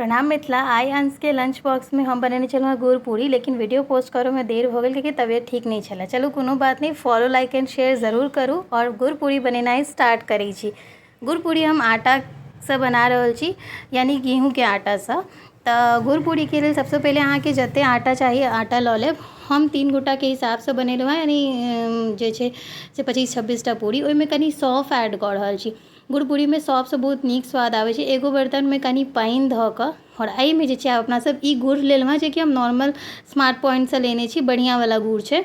प्रणाम मिथिला। आइ अंशके लंच बॉक्समे हम बनेने छलहुँ हँ गुड़ पूरी, लेकिन वीडियो पोस्ट करऽमे देर भऽ गेल कियाकि तबियत ठीक नहि छलै। चलू कोनो बात नहि, फॉलो लाइक एंड शेयर जरूर करू। आओर गुड़ पूरी बनेनाइ स्टार्ट करै छी। गुड़ पूरी हम आटासँ बना रहल छी, यानि गेहूँके आटासँ। तऽ गुड़ पूरीके लेल सबसँ पहिले अहाँके जते आटा चाही आटा लऽ लेब। हम 3 गोटाके हिसाबसँ बनेलहुँ हँ, यानि जे छै से 25-26टा पूरी। ओहिमे कनि सौंफ ऐड कऽ रहल छी। गुड़ पूरीमे सौंफसँ बहुत नीक स्वाद आबै छै। एगो बर्तनमे कनि पानि धऽ कऽ आओर एहिमे जे छै अपना सब ई गुड़ लेलहुँ हँ, जेकि हम नॉर्मल स्मार्ट पॉइंटसँ लेने छी, बढ़िआँवला गुड़ छै।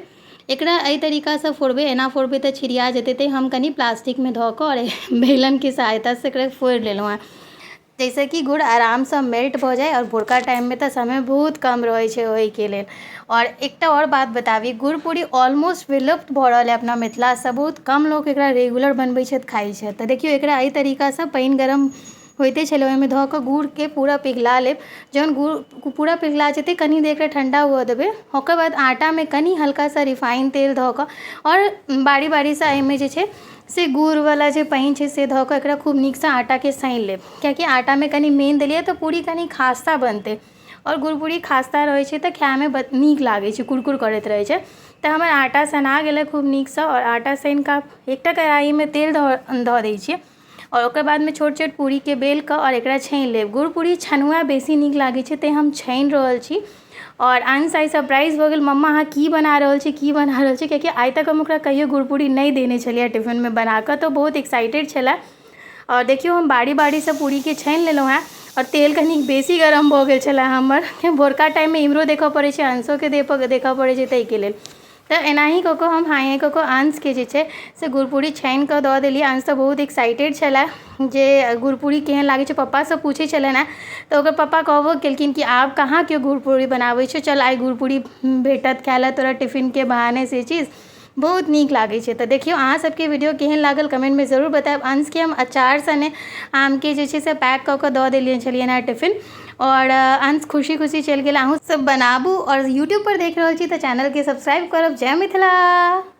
एकरा एहि तरीकासँ फोड़बै, एना फोड़बै तऽ छिड़िया जेतै, तऽ हम कनि प्लास्टिकमे धऽ कऽ आओर बेलनके सहायतासँ एकरा फोड़ि लेलहुँ हँ, जाहिसँ कि गुड़ आरामसँ मेल्ट भऽ जाय। आओर भोरका टाइममे तऽ समय बहुत कम रहै छै ओहिके लेल। आओर एकटा आओर बात बताबी, गुड़ पूरी ऑलमोस्ट विलुप्त भऽ रहल है अपना मिथिलासँ। बहुत कम लोक एकरा रेगुलर बनबै छथि, खाइ छथि। तऽ देखियौ, एकरा एहि तरीकासँ पानि गरम होइते छलै, ओहिमे धऽ कऽ गुड़के पूरा पिघला लेब। जहन गुड़ पूरा पिघला जेतै, कनि देर एकरा ठण्डा हुअ देबै। ओकर बाद आटामे कनि हल्का सा रिफाइन तेल धऽ कऽ आओर बारी बारीसँ एहिमे जे छै से गुड़वला जे पानि छै से धऽ कऽ एकरा खूब नीकसँ आटाके सानि लेब, कियाकि आटामे कनि मेन देलियै तऽ पूरी कनि खास्ता बनतै। आओर गुड़ पूरी खास्ता रहै छै तऽ खाइमे नीक लागै छै, कुरकुर करैत रहै छै। तऽ हमर आटा सना गेलै खूब नीकसँ। आओर आटा सानि कऽ एकटा कढ़ाइमे तेल धऽ दै छियै आओर ओकर बादमे छोट छोट पूरीके बेल कऽ आओर एकरा छानि लेब। गुड़ पूरी छनुआ बेसी नीक लागै छै, तेँ हम छानि रहल छी। आओर अंश आइ सरप्राइज भऽ गेल, मम्मा अहाँ की बना रहल छी, की बना रहल छी? कियाकि आइ तक हम ओकरा कहियो गुड़ पूरी नहि देने छलियै टिफिनमे बना कऽ, तऽ बहुत एक्साइटेड छलै। आओर देखियौ, हम बारी बारीसँ पूरीके छानि लेलहुँ हेँ। आओर तेल कनि बेसी गरम भऽ गेल छलै हमर। भोरका टाइममे इम्हरो देखऽ पड़ै छै, अंशोके देखऽ पड़ै छै, ताहिके लेल। तऽ एनाही कऽ कऽ हम हाँइ हाँइ कऽ कऽ अंशके जे छै से गुड़पूरी छानि कऽ दऽ देलियै। अंश तऽ बहुत एक्साइटेड छलै जे गुड़पूरी केहन लागै छै, पप्पासँ पूछै छलनि हेँ। तऽ ओकर पप्पा कहबो केलखिन कि आब कहाँ केओ गुड़पूरी बनाबै छै, चल आइ गुड़पूरी भेटत खाइ लए तोरा टिफिनके बहाने, से चीज बहुत नीक लागै छै। तऽ देखियौ, अहाँ सबके वीडियो केहन लागल कमेन्टमे जरूर बतायब। अंशके हम अचार सने आमके जे छै से पैक कऽ कऽ दऽ देलियै छलियनि हेँ टिफिन, आओर अंश खुशी खुशी चलि गेल। अहूँ सब बनाबू आओर यूट्यूबपर देख रहल छी तऽ चैनलके सब्सक्राइब करब। जय मिथिला।